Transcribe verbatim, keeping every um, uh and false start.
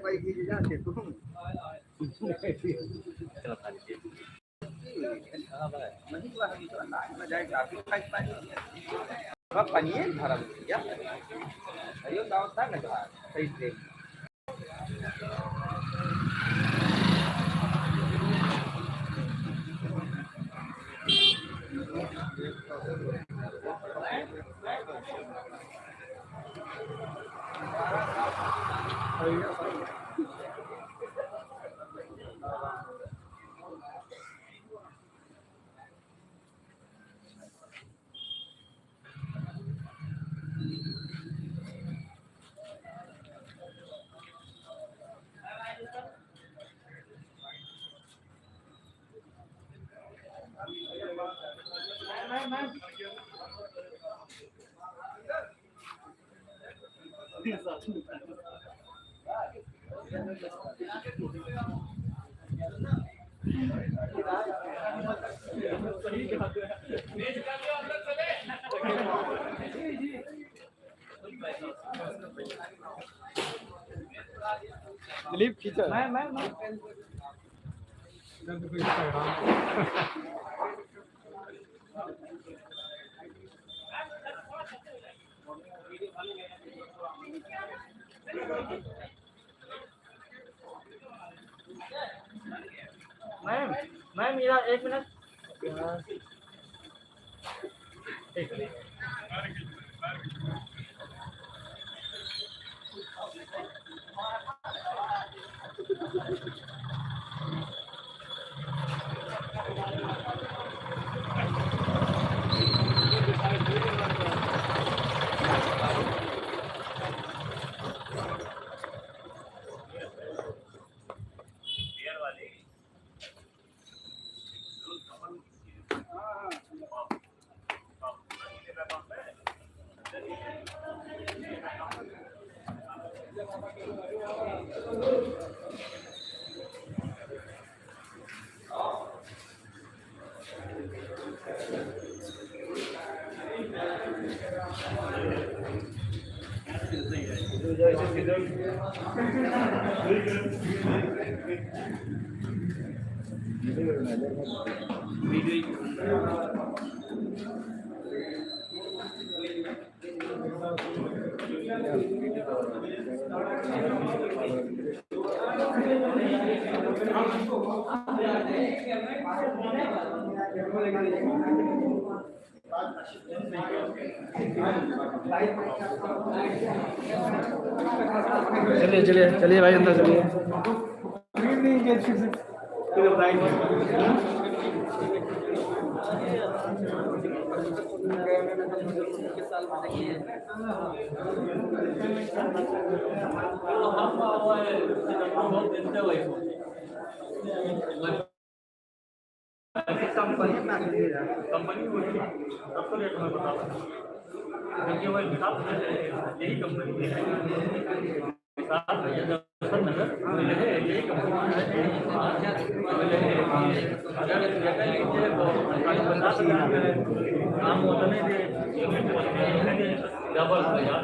भाई, ये ले जाते तुम। चलो, खा लीजिए। अब पनिये भरल भैया। अरे, गाँव था ना, सही से। दिलीप, खींचो। मैं, मैं, मैं। मैम, मैम, इधर एक मिनट। चलिए, चलिए, चलिए भाई, अंदर चलिए। कंपनी में आके ले जा। कंपनी में वही सबसे रेट में बता रहा हूँ। क्योंकि वही हिसाब से यही कंपनी है। सात भैया जफरनगर, यही, यही कंपनी है। अगर ये तो काम होता नहीं थे, डबल भैया।